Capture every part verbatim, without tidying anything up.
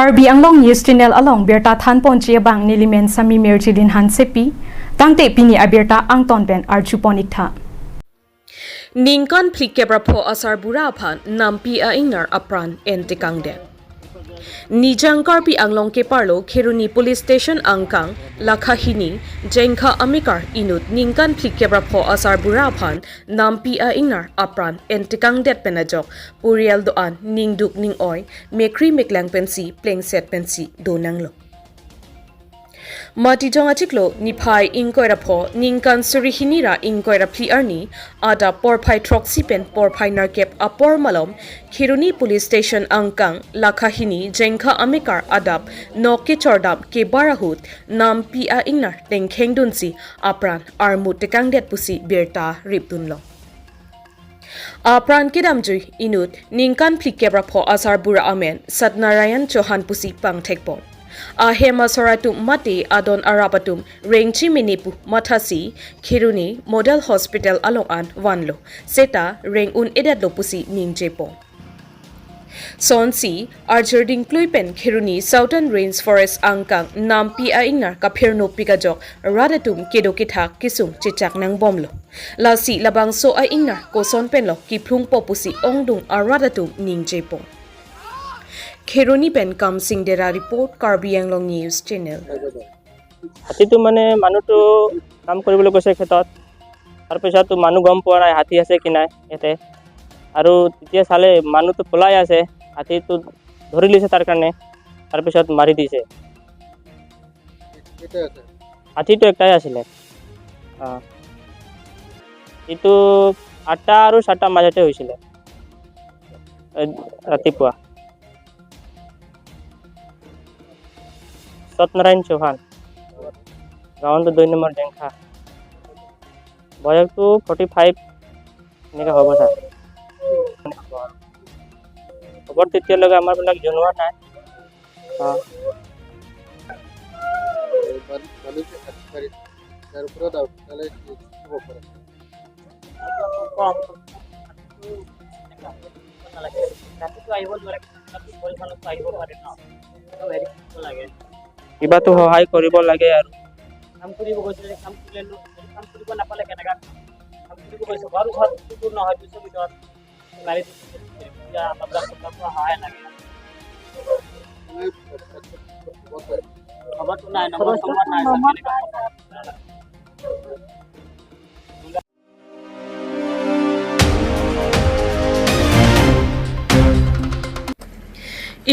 Karbi Anglong News Channel along birta thanponji abang nelimen Sami Mirjilin Hansepi, tangte pini abirta angton pen arjupon iktha. Ningkan phlikep ra pho asarbura aphan nampi a-ingnar apran entekangdet. Nijang Karbi Anglong keparlo Kheroni Police Station angkang lakha hini Jengkha amekar inut ningkan phlikep ra pho asarbura aphan nampi a-ingnar apran entekangdet pen ajok purial do-an ningduk ning-oi mekri meklang pensi plengset pensi donanglo. Matijong achiklo niphai ingkoi ra pho ningkan suri hini ra ingkoi ra phli arni adap porphai throksi pen porphai nerkep apor malom Kheroni Police Station angkang lakha hini Jengkha amekar adap nok kechordam kebar ahut nampi a-ingnar tengkhengdunsi apran armu tekangdet pusi birta ripdunlo. Apran kedamjui inut ningkan phlikep ra pho asarbura amen Satnarayan Chauhan pusi pangthekpon. Ahem asor atum mate adon arap atum rengchi mene pu mathasi Kheroni Model Hospital along an vanlo. Seta reng un-edetlo pusi ningjepon. Sonsi arjerding klui pen Kheroni Southern Range Forest angkang nampi a-ingnar kaphirnopik ajok rat atum kedo kethak kesung chechak nangbomlo. Lasi labangso a-ingnar koson penlo kiphlungpo pusi ongdung arat atum ningjepon. Kheroni pen Kamsing Dera report, Karbi Anglong News Channel. হাতীটো মানে মানুহটো কাম কৰিবলৈ গৈছে খেতত, তাৰপিছততো মানুহ গম পোৱা নাই হাতী আছে কি নাই ইয়াতে। আৰু তেতিয়া চালে মানুহটো পলাই আছে, হাতীটো ধৰি লৈছে তাৰ কাৰণে, তাৰপিছত মাৰি দিছে। কেইটা আছে? হাতীটো একটাই আছিলে। অ। এইটো আঠটা আৰু চাৰিটা মাজতে হৈছিলে। এই ৰাতিপুৱা। সত্যনাৰায়ণ চৌহান। গাঁৱটো দুই নম্বৰ জেংখা। বয়সটো ফৰ্টি ফাইভ এনেকৈ হ'ব ছাৰ। খবৰ তেতিয়ালৈকে আমাৰবিলাক জনোৱা নাই। অ। এই মানুহ মানুহ যে হাতী মাৰিছে, তাৰ ওপৰত আপোনালোকে কি ক'ব পাৰে? কম। ৰাতিটো আহিব নোৱাৰে, ৰাতি পৰিমাণতো আহিব পাৰে ন। তো হেৰি কৰিব লাগে। কিবাটো সহায় কৰিব লাগে আৰু। কাম কৰিব গৈছিলে, কাম কৰিলে নো-, কাম কৰিব নাপালে কেনেকা? কাম কৰিব গৈছে, ঘৰ ঘৰ দূৰ নহয়, দুইশ মিটাৰ। গাড়ী এতিয়া বাবলা সবকা সহায় লাগে। খবৰটো নাই, নম্বৰ চম্বৰ নাই, ছাৰ, কেনেকা খবৰ?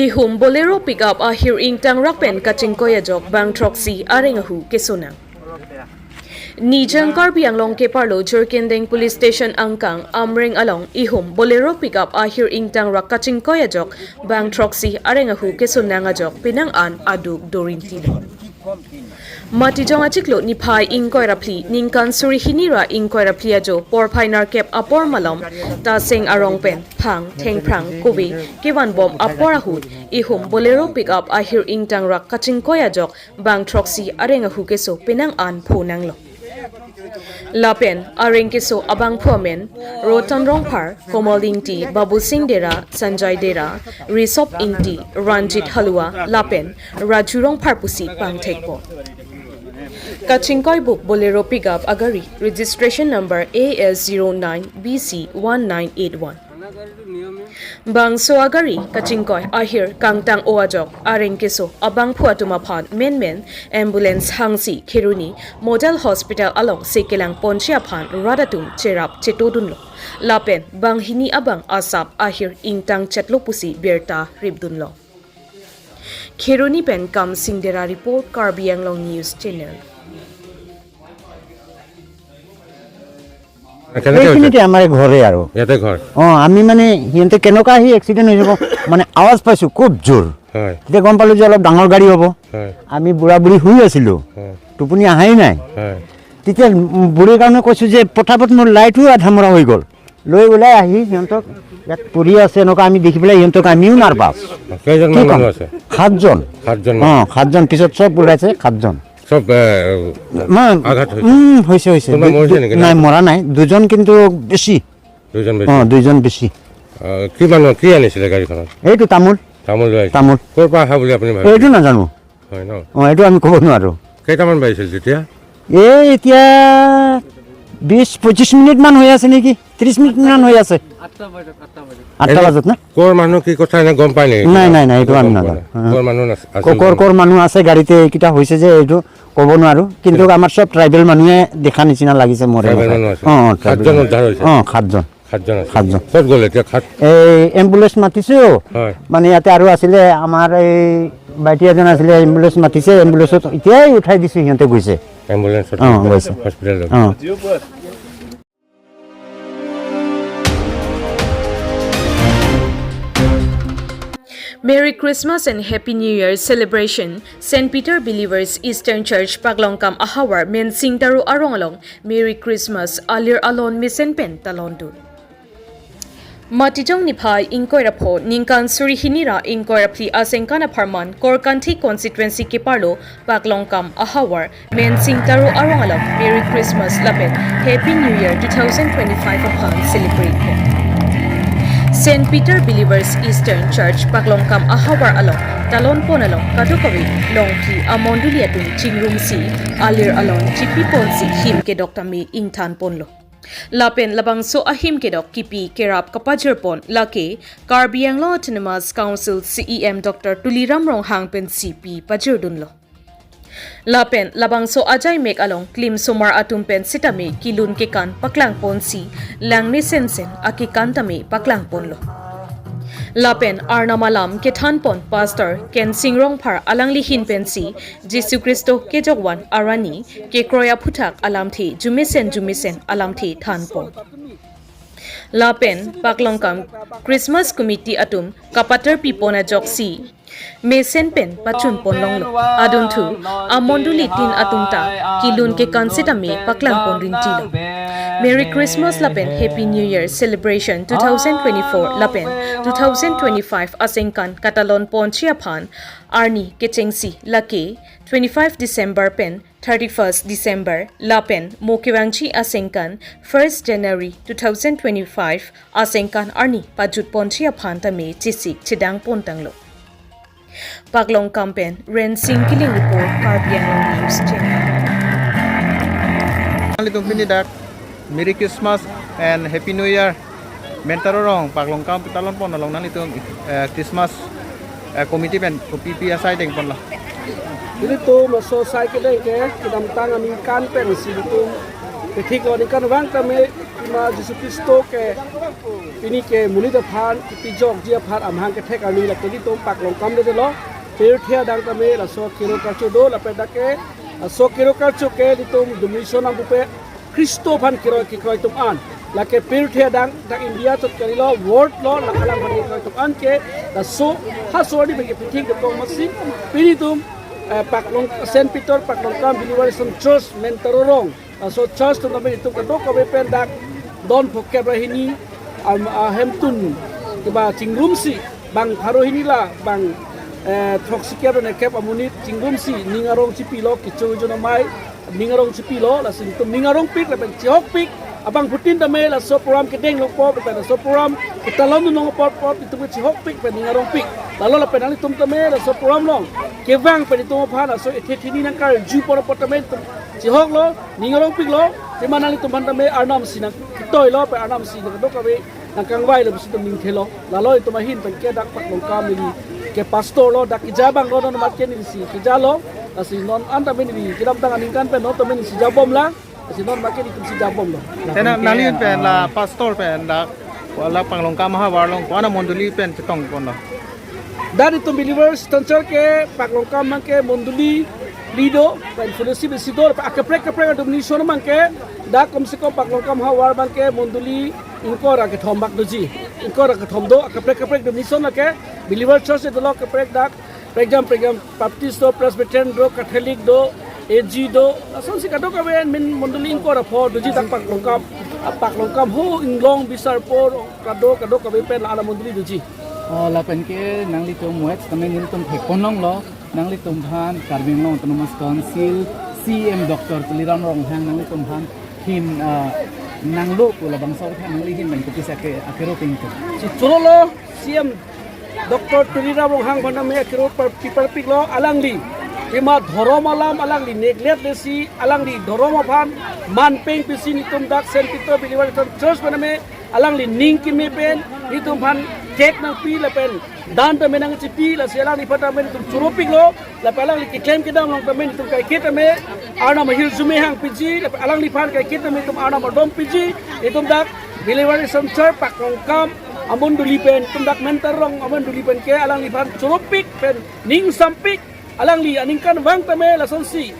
Ihum Bolero pickup ahir ingtangrak pen kachingkoi ajok bang throksi areng ahu kesonang. Nijang Karbi Anglong keparlo Jirikindeng Police Station angkang Amreng along ihum Bolero pickup ahir ingtangrak kachingkoi ajok bang throksi areng ahu kesonang ajok penang an aduk dorinti. Matijong achiklo niphai ingkoi ra phli ningkan suri hini ra ingkoi ra phli ajo porphai nerkep apor malom Taseng arong pen phang thengphrang kove kevanbom apor ahut ihum Bolero pickup ahir ingtangrak kachingkoi ajok bang throksi areng ahu keso penang an phonanglo. Lapen areng keso abangphu amen Rotan Rongphar, Komol Ingti, Babu Singh Dera, Sanjay Dera, Risop Ingti, Ranjit Halua lapen Raju Rongphar pusi pangthekpo. Kachingkoi buk Bolero pickup agari, registration number A S zero nine B C one nine eight one. Bangso agari kachingkoi ahir kangtang-o ajok areng keso abangphu atum aphan menmen ambulance hangsi Kheroni Model Hospital alongsi kelangponji aphan rat atum cherap chetodunlo. Lapen banghini abang asap ahir ingtang chetlo pusi birta ripdunlo. Kheroni pen Kamsing Dera report, Karbi Anglong News Channel. কেনেকে হৈছে? এইখিনিতে আমাৰ ঘৰে আৰু। ইয়াতে ঘৰ। অ, আমি মানে সিহঁতে কেনেকুৱা আহি এক্সিডেণ্ট হৈ যাব, মানে আৱাজ পাইছোঁ খুব জোৰ। হয়। তেতিয়া গম পালোঁ যে অলপ ডাঙৰ গাড়ী হ'ব। হয়। আমি বুঢ়া বুঢ়ী শুই আছিলোঁ, হয়। টোপনি অহাই নাই। হয়। তেতিয়া বুঢ়ীৰ কাৰণে কৈছোঁ যে পটাপট মোৰ লাইটো আধা মৰা হৈ গ'ল, লৈ ওলাই আহি সিহঁতক ইয়াত পৰি আছে এনেকুৱা আমি দেখি পেলাই সিহঁতক আমিও নাৰ্ভাছ। কেইজনমান কি ক'ম? মানুহ আছে? সাতজন। সাতজন অ, মানুহ। সাতজন, পিছত চব ওলাইছে সাতজন। চব এ, মই আঘাত হৈছে? উম, হৈছে হৈছে। কোনোবা দু- মৰিছে দু- নেকি? নাই, মৰা নাই, দুজন কিন্তু বেছি। দুজন বেছি। অ, দুইজন বেছি। আহ, কি মানুহ, কি আনিছিলে গাড়ীখনত? এইটো তামোল। তামোল লৈ আহিছে। তামোল। ক'ৰ পৰা অহা বুলি আপুনি ভাবে? এইটো নাজানো। হয় ন? অ, এইটো আমি ক'ব নোৱাৰো। কেইটামান বাজিছিল তেতিয়া? এই এতিয়া বিশ পঁচিশ মিনিট মান হৈ আছে নেকি? ত্ৰিশ মিনিট মান হৈ আছে। আঠটা বজাত, আঠটা বজাত। আঠটা এনে বজাত না? ক'ৰ মানুহ কি কথা এনে গম পায় নেকি? নাই, নাই, নাই, এইটো আমি গম পোৱা নাজানো। নাই। অ। ক'ৰ মানুহ নাচ-, আছিল ক-, ক'ৰ, জানো? ক'ৰ মানুহ আছে গাড়ীতে এইকেইটা হৈছে যে এইটো ক'ব নোৱাৰো। কিন্তু আমাৰ চব ট্ৰাইবেল মানুহে দেখা নিচিনা লাগিছে মৰে ট্ৰাইবেল মৰে। মানুহ আছে। অ, অ, ট্ৰাইবেল সাতজন মানুহ। উদ্ধাৰ হৈছে? অ, সাতজন। সাতজন আছে। সাতজন। ক'ত গ'ল এতিয়া? সাত- এই এম্বুলেন্স মাতিছো। হয়। মানে ইয়াতে আৰু আছিলে, আমাৰ এই বাইটি এজন আছিলে, এম্বুলেন্স মাতিছে, এম্বুলেন্সত এতিয়াই উঠাই দিছো, সিহঁতে গৈছে। এম্বুলেন্সত অ, গৈছে। হস্পিটেলত। অ। Merry Christmas and Happy New Year celebration, Saint Peter Believers Eastern Church Paklongkam ahavar Mensing Taro arong along Merry Christmas alir alon mesen pen talon dun. Matijong niphai ingkoi ra pho ningkan suri hini ra ingkoi ra phli asengkan apharman Korkanthi constituency keparlo Paklongkam ahavar Mensing Taro arong along Merry Christmas lapen Happy New Year two thousand twenty-five aphan celebrate po. Saint Peter Believers Eastern Church Paklongkam ahavar along talon pon along kadokave longpi amondoli atum chingrumsi alir alon chipi ponsi him kedok tame ingthan ponlo. Lapen labangso ahim kedok kipi kerap kapajir pon lake Karbi Anglong Autonomous Council C E M Doctor Tuliram Ronghang pensi pi pajir dunlo. Lapen labangso ajai mek along klimsomar atum pen sitame kilun kekan paklang ponsi langmesen sen akekan tame paklang ponlo. Lapen Arnam alam kethan pon Pastor Kensing Rongphar alangli hin pensi Jisu Khristo kejokvan arani kekroi aphuthak alamthe jumesen jumesen alamthe than pon. Lapen Paklongkam Christmas Committee atum kapatar pi pon ajoksi mesen pen pachun pon longlo. Adunthu amondoli tin atum ta kilun kekan sitame paklang pon rinti lo. Merry Christmas lapen Happy New Year celebration two thousand twenty-four lapen two thousand twenty-five asengkan katalon ponji aphan arni kechengsi lake twenty-five December pen thirty-first December lapen mo kevangji asengkan first January two thousand twenty-five asengkan arni pajut ponji aphan tame chesik chedang pon tanglo. Paklongkam pen Rensing Killing report, Karbi Anglong News Channel. Nanglitum pini dak Merry Christmas and Happy New Year. Mensing Taro arong Paklongkam talon pon along nanglitum, eh, Christmas, eh, committee pen kopi pi asai deng ponlo? Ilitum laso asai kedeng ke kedamtang aningkan pensi ilitum kethik lo, aningkanvang tame pima Jisu Khristo ke pini ke monit aphan kepajokji aphan amahang kethek arni lake ilitum Paklongkam le dolo. Pirthe adang tame laso kero karcho do, lapen dak ke laso kero karcho ke ilitum denomination nangpupe Khristo aphan keroi kekroi atum an. Lake pirthe adang, dak India chot kalilo, world lo, la alam aphan keroi atum an ke laso ha sordi bagi pithik de kong masi pini ilitum, eh, Paklong, Saint Peter Paklongkam Believers Church Mensing Taro arong. Laso church atum tame ilitum kadokave pen dak don phokep ra hini, am, ahemtun kiba chingrumsi bang pharo hini la bang, eh, throksi kep ra nerkep amonit chingrumsi ning arong chipilo, kecho jun amei ning arong chipilo, lasi ilitum ning arongpik lapen chihokpik. Abangphutin tame laso program kedeng long apot, lapen laso program ketalon dun long apot, apot ilitum chihokpik pen ning arongpik. Lalo lapen nanglitum tame laso program along kevang pen ilitum aphan laso ethe thini nangkarju pon apot tame ilitum chihoklo, ning arongpiklo. Pima nanglitum aphan tame Arnam si nangketoi lo, pen Arnam si nang kadokave nangkangvai lo pusi ilitum ningthelo. Lalo ilitum ahin pen ke dak Paklongkam neli ke pastor lo, dak keja abang lo, non mamat ke nelisi kejalo. Lasi non an tame neli kedamtang aningkan pen non tame nelisi jabom lang. Lasi non mamat ke nelitum si jabom lo. Te nang, nangli pen la pastor pen dak la Paklongkam ahavar along ko-an amondoli pen chetong ponlo? Dak ilitum Believers Church ke Paklongkam abang ke mondoli phli do, pen fellowship isi do, pen akaprek kaprek denomination abang ke dak komse kom Paklongkam ahavar abang ke mondoli ingkoi ra kethom bak doji. Ingkoi ra kethom do, akaprek kaprek denomination lake Believers Church dolo kaprek dak, prekjam prekjam Baptist do, Presbyterian do, Catholic do, A G do, lasonsi kadokave amen mondoli ingkoi ra pho doji dak Paklongkam, Paklongkam ho Inglong Bisarpur kado kadokave pen la alam mondoli doji. Oh, lapen ke nanglitum wet tame nelitum thek pon longlo, nanglitum aphan Karbi Anglong Autonomous Council C E M Doctor Tuliram Ronghang nanglitum aphan him, ah, nanglo pu labangso aphan nangli hin pen kopisi ake, akero pingko? Si cholo lo, C E M Doctor Tuliram Ronghang aphan tame akirot par-, piparpiklo. Alangli pima dhorom alam alangli neglect lesi, alangli dhorom aphan manpeng pisi netum dak Saint Peter Believer Church aphan tame alangli ning keme pen netum aphan cake nangpi lapen dan tame nangchipi, lasi alangliphan tame netum choropiklo. Lapen alangli keklem kedam along tame netum kaiketa tame Arnam ahirjume hangpiji, lapen alangliphan kaiketa tame netum Arnam adom piji. Netum dak Believer Church Paklongkam amondoli pen, netum dak Mentor Rong amondoli pen ke alangliphan choropik pen ning sampik. Alangli aningkanvang tame lasonsi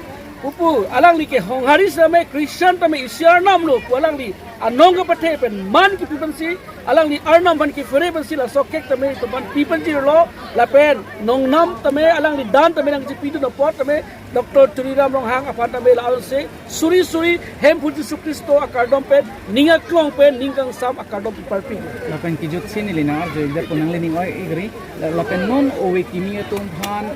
pupu, alangli ke Honghari tame Christian tame isi Arnam lo pu alangli anong kapathe pen man kipi pensi, alangli Arnam aphan kefere pensi laso cake tame netum aphan pi penjirlo. Lapen nongnam tame alangli dan tame nangchipidun apot tame Doctor Tuliram Ronghang aphan tame la-ansi suri suri Hemphu Jisu Khristo akardom pen, ning aklong pen, ning kangsam akardom piparpi. Lapen kijutsi neli nang-arju-ikdet pu nangli ning oi-ikri. La-, lapen non ove kimi atum aphan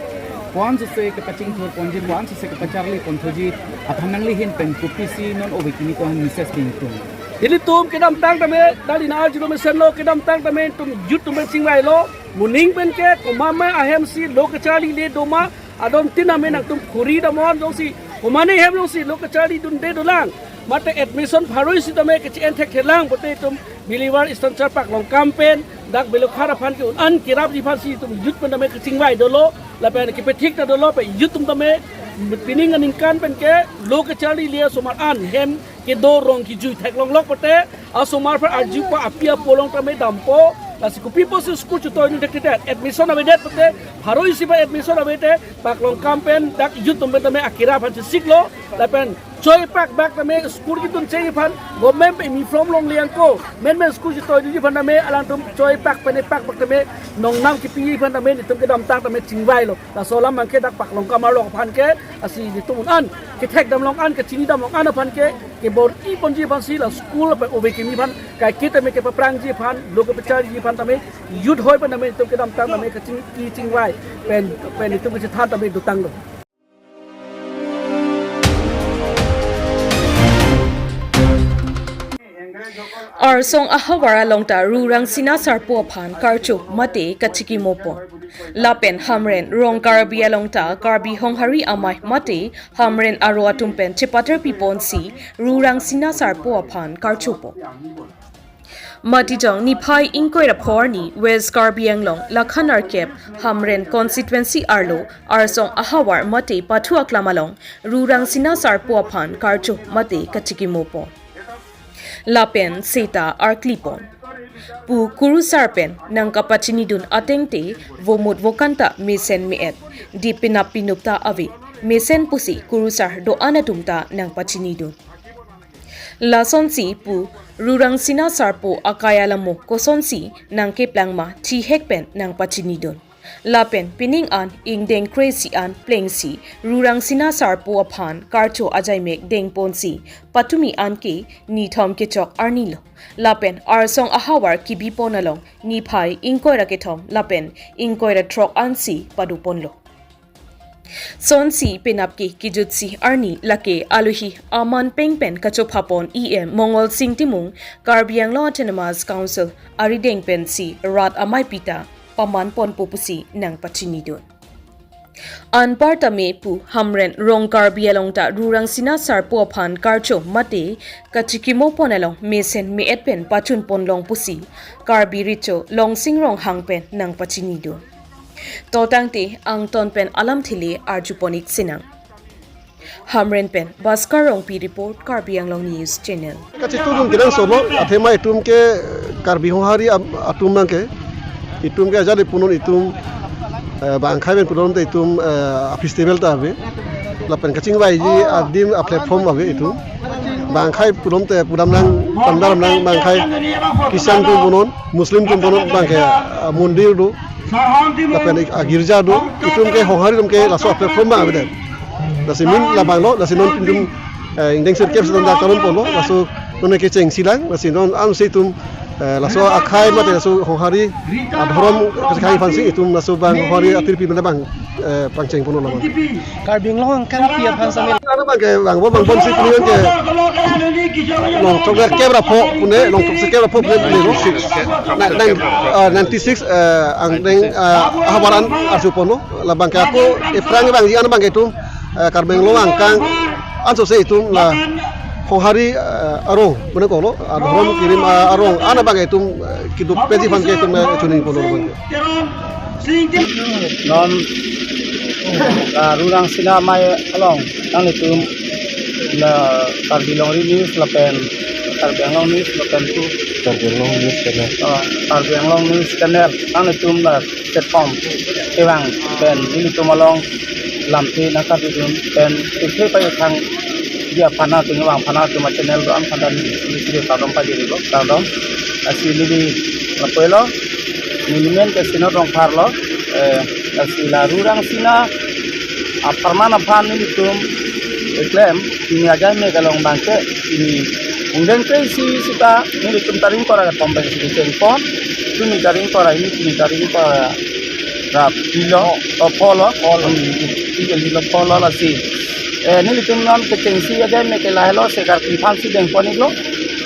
ko-an suse kepachingthur ponji, ko-an suse kepacharli ponthuji aphan nangli ahin pen kopisi non ove kimi atum aphan message dingtung? Ilitum kedamtang tame, dali nang-arjulo mesenlo, kedamtang tame netum youth atum pen chingvailo. Moning pen ke komat ma ahem si lo kacharlile doma, adon tin amen nangtum khuri damnon, jongsi komatne hem jongsi lo kacharlidunde dolang, mate admission pharo isi tame kechi-en thekthelang pote netum Believer Eastern Church Paklongkam pen dak Belokhat aphan ke un-an kerapji aphansi netum youth pen tame kachingvai dolo, lapen kepethik ta dolo, pen youth atum tame pining aningkan pen ke lo kacharlile asomar an hem kedo rong kijui theklonglok pote asomar aphan arjupo, api apo along tame dampo. Lasi kopi pusi school chetoidun thekthedet, admission avedet pote, pharo isi ba admission avete, Paklongkam pen dak youth atum pen tame akira aphan chesiklo. Lapen choi pak bak tame school kitun cheng aphan government pen uniform longle angko, menmen school chetoidunji aphan tame alangtum choi pak pen epak bak tame nongnam kipiji aphan tame netum kedamtang tame chingvailo. Laso alam abang ke dak Paklongkam arlo aphan ke, lasi netum un-an kethek damlong an, kachini damlong an aphan ke, kebor-i ponji aphansi la school pen ove kimi aphan kaiketa tame kepaprangji aphan, lo kepacharji aphan tame youth hoi pen tame netum kedamtang tame kaching, kachingvai pen, pen netum kachethan tame dotanglo. Arsong ahavar along ta Rurangsina Sarpo aphan karcho mate kachikimo pon. Lapen Hamren Rong Karbi along ta Karbi Honghari amei mate Hamren aro atum pen chepaterpi ponsi Rurangsina Sarpo aphan karcho pon. Matijong niphai ingkoi ra pho arni West Karbi Anglong Lakhan Arkep Hamren constituency arlo Arsong ahavar mate pathu aklam along Rurangsina Sarpo aphan karcho mate kachikimo pon. Lapen seta arkli pon. Pu kurusar pen nangkapachinidun ateng te vomut vokan ta mesen me-et, dip penap pinup ta ave. Mesen pusi kurusar do-an atum ta nangpachinidun. Lasonsi pu Rurangsina Sarpo akai alamo kosonsi nangkeplang ma thihek pen nangpachinidun. Lapen pining an ingdeng kre-isi an plengsi Rurangsina Sarpo aphan karcho ajaimek dengponsi patumi an ke nithom kechok arnilo. Lapen Arsong ahavar kibi pon along niphai ingkoi ra kethom lapen ingkoi ra throk ansi pado ponlo. Sonsi penap ke kijutsi arni lake aluhi aman peng pen kachopha pon E M Mongol Sing Timung, Karbi Anglong Autonomous Council arideng pensi rat amei pita paman ponpo pusi nangpachinidun. Anparta me pu Hamren Rong Karbi along ta Rurangsina Sarpo aphan karcho mate kachikimo pon along mesen me-et pen pachun ponlong pusi Karbi Recho Longsing Ronghang pen nangpachinidun. To tangte angton pen alam thili arju pon-ik sinang. Hamren pen Bhaskar Rongpi report, Karbi Anglong News Channel. Kachitudun kedang solo, athema itum ke Karbi Honghari am-, atum nang ke, itum ke ajat ipunon itum, eh, bang akhai pen punon te itum, eh, festival ta ave. Lapen kachingvaiji adim a platform ave itum. Bang akhai punon te pudam nang, pandar nang bang akhai Christian atum punon, Muslim atum punon bang ke, eh, mondir do. Lapen ik-, agirja do, itum ke Honghari atum ke laso a platform abang avedet. Lasi min labang lo, lasi non itum, eh, ingdeng sirkep sedang dak talon polo, laso non ke chengsi lang, lasi non ansi itum Eh, laso akhai mate laso Honghari adhorom kachehang aphansi itum laso bang Honghari atirpi mane bang, eh, pangcheng ponlo bang. Karbi Anglong angkang pi aphan samil. Ano bang ke bang bo bang bonsi puni ke Longthroksi kep ra pho pune, Longthroksi kep ra pho pune pune lo. Nine, nine, ah, ninety-six, eh, angdeng, ah, ahabaran arju ponlo. La bang ke ako ephrang bang ji ano bang ke itum, eh, Karbi Anglong angkang ansose itum la Honghari, eh, arong, mane kolo, adhorom kirim, ah, arong, ano bang itum, eh, keduk peji aphan ke itum, eh, chuning ponlo bang. Non, ah, Rurang Sina amei along, nanglitum la Karbi Longri News lapen Karbi Anglong News lapen tu Karbi Anglong News Channel. Ah, Karbi Anglong News Channel, nanglitum la platform kevang pen nelitum along lamthe nangkardun pen tuthe pajutang dia aphan atum, vang aphan atum a channel do-an aphan ta neli suri suri kardom pajirilo, kardom. Lasi neli lapuilo, neli men ke Sinot Rongphar lo, eh, lasi la Rurang Sina apharman aphan nelitum eklem, pini ajai mek along bang ke, pini angdeng kre-isi sita nelitum ta ringkora kethom pensi kecheng pon, pini ta ringkora, pini ta ringkora ra phli lo, o pho lo, pho lo, hmm, pini lo pho lo lasi. Eh, nelitum non kechengsi ajai mek ke lahelo, se karpi aphansi deng pon-iklo.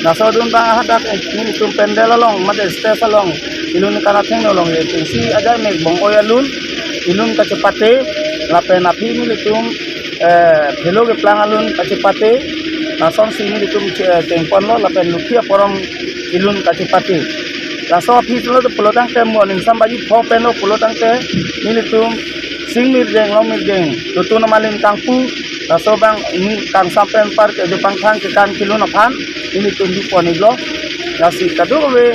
Laso adun bang ahadak, eh, nelitum pandal along, mate stage along, ilun kana thengno along, eh, kechengsi ajai mek bong-oi alun, ilun kachepate, lapen aphi nelitum, eh, phelo keplang alun kachepate, lasonsi nelitum che-, cheng ponlo, lapen lukhi aporong ilun kachepate. Laso aphi pulo, pulo tangte mo ning sambagi pho pen lo pulo tangte nelitum Sing Mirdeng, Long Mirdeng, Lotun Amalin kangpu, laso bang ini kangsam pen par ke Jopang Thang kekan kelun aphan nelitum dun pon-iklo. Lasi kadokave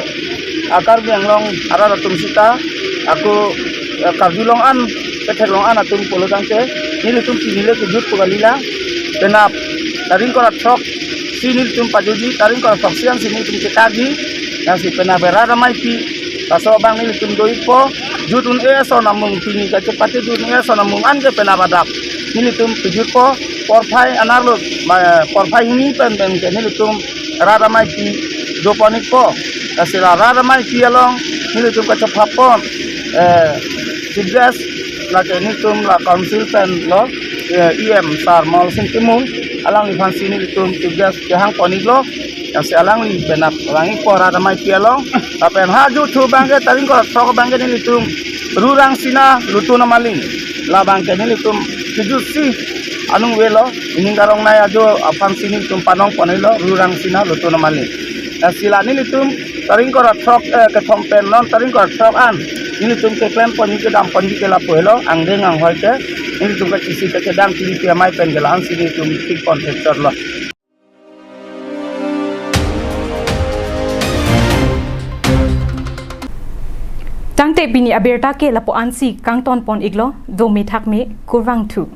a Karbi Anglong arat atum sita, ako, eh, karjulong an, ketheklong an atum pulo tangte nelitum pini le kejut pu kali la, penap ta ringkora throksi nelitum pajuji, ta ringkora throksi ansi nelitum chekakji, lasi penap rat ameipi, laso abang nelitum do-ikpo, jut un-e ason amung, pini kachepate jut un-e ason amung an ke penap adap nelitum pejutpo, porphai anerlo, ma, porphai hini pen pen ke nelitum rat ameipi do pon-ikpo. Lasi la rat ameipi along nelitum kachepha pon, eh, Chief Guest, lake nelitum la Council pen lo, eh, E M Sar Molsing Timung, alangliphansi nelitum Chief Guest kehang pon-iklo. Lasi alangli penap vang-ikpo rat ameipi along. Lapen ha juthu bang ke ta ringkora throk bang ke nelitum Rurang Sina Lotun Amalin, la bang ke nelitum kejutsi anung avelo, ining karong nei ajo aphansi nelitum panong pon-iklo, Rurang Sina Lotun Amalin. Lasi la nelitum ta ringkora throk, eh, kethom pen non ta ringkora throk an nelitum keklem ponji kedam ponji ke lapu helo, angdeng anghoi ke nelitum kachisi kachedang kiri pi amei pen ke la-ansi nelitum thik pon thekchotlo. Tangte pini abirta ke lapu ansi kangton pon-iklo, dome thakme, kurvangthu.